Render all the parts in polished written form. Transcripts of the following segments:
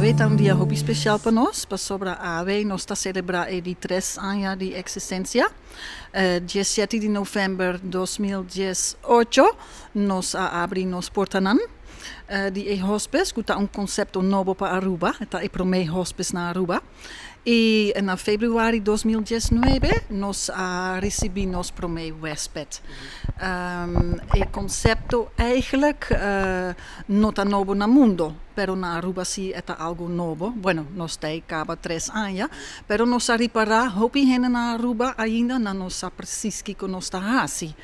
Awe ta un dia hopi special pa nos, pasobra awe nos ta celebra e di 3 aña di existencia. 17 di november 2018 nos a habri nos portanan di e hospice, cu ta un concepto nobo pa Aruba, ta e prome hospice na Aruba. Y na februari 2019 nos a ricibi nos prome huesped. E concepto eigenlijk no ta nobo na mundo, pero na Aruba si ta algo nobo. Bueno, nos ta caba 3 aña, pero nos a ripara hopi hende na Aruba ainda nan no sa precies kico nos ta haci.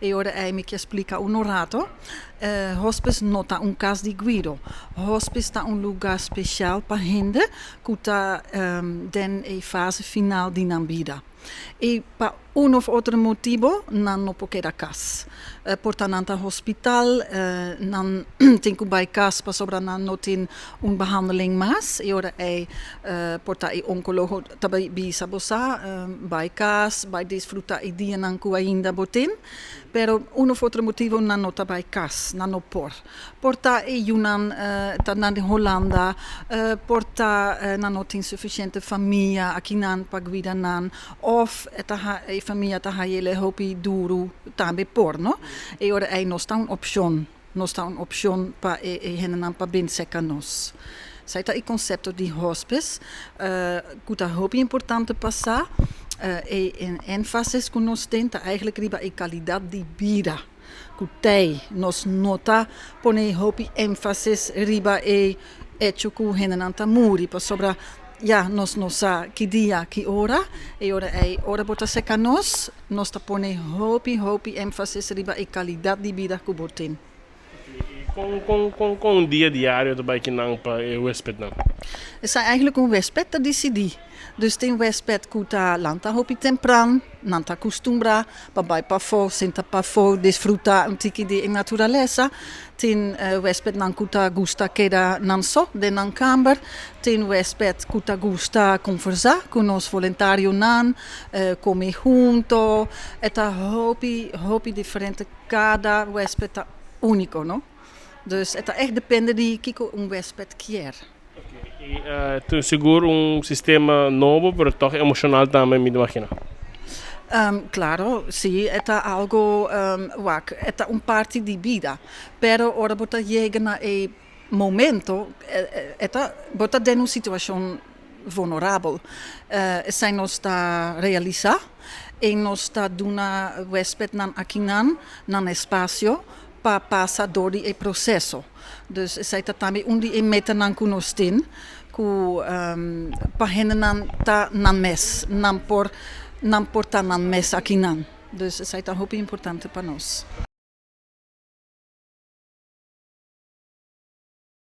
Y ora ey mi kier splica un rato. Hospice no ta un cas di cuido. Hospice ta un lugar special pa hende cu ta den e fase final di nan bida. Y pa un of otro motibo, nan no por keda cas. Por ta nan ta hospital, nan tin cu bay cas pasobra nan no tin un behandeling mas. Y ora ey por ta e oncologo ta bisa bo sa, bay cas, bay disfruta e dianan cu ainda bo tin. Pero un of otro motibo nan no ta bay cas, nan no por. Por ta e yiunan ta na Hulanda, por ta nan no tin suficiente famia akinan pa cuida nan, of e famia ta hay'e hopi duro tambe por, no? Y ora ey nos ta un opcion, nos ta un opcion pa e hendenan pa bin serca nos. Esey ta e concepto di hospice, cu ta hopi importante pa sa, e enfasis cu nos tin ta eigenlijk riba e calidad di bida. Cu tey nos no ta pone hopi enfasis riba e hecho cu hendenan ta muri, pasobra ja, nos no sa ki dia, ki ora, y ora ey ora bo ta serca nos, nos ta pone hopi, hopi enfasis riba e calidad di bida cu bo tin. Con un dia diario ta bay akinan pa e huespednan? Esey eigenlijk un huesped ta dicidi. Dus tin huesped cu ta lanta hopi tempran, nan ta acostumbra pa bay pafo, sinta pafo, disfruta un tiki di naturalesa. Tin huespednan cu ta gusta keda nan so den nan kamber. Tin huesped cu ta gusta conversa cu nos voluntarionan, come hunto. E ta hopi, hopi diferente. Cada huesped ta unico, no? Dus e ta echt depende di kico un huesped kier. Y tin sigur un sistema nobo, pero toch emocional tambe, mi ta imagina. Claro, si, ta algo wak, ta un parti di bida. Pero ora bo ta yega na e momento, ta bo ta den un situacion vulnerabel. Esey nos ta realisa y nos ta duna huespednan akinan nan espacio pa pasa door di e proceso. Dus esey ta tambe un di e metanan cu nos tin, cu pa hendenan ta nan mes, nan por ta nan mes akinan. Dus esey ta hopi importante pa nos.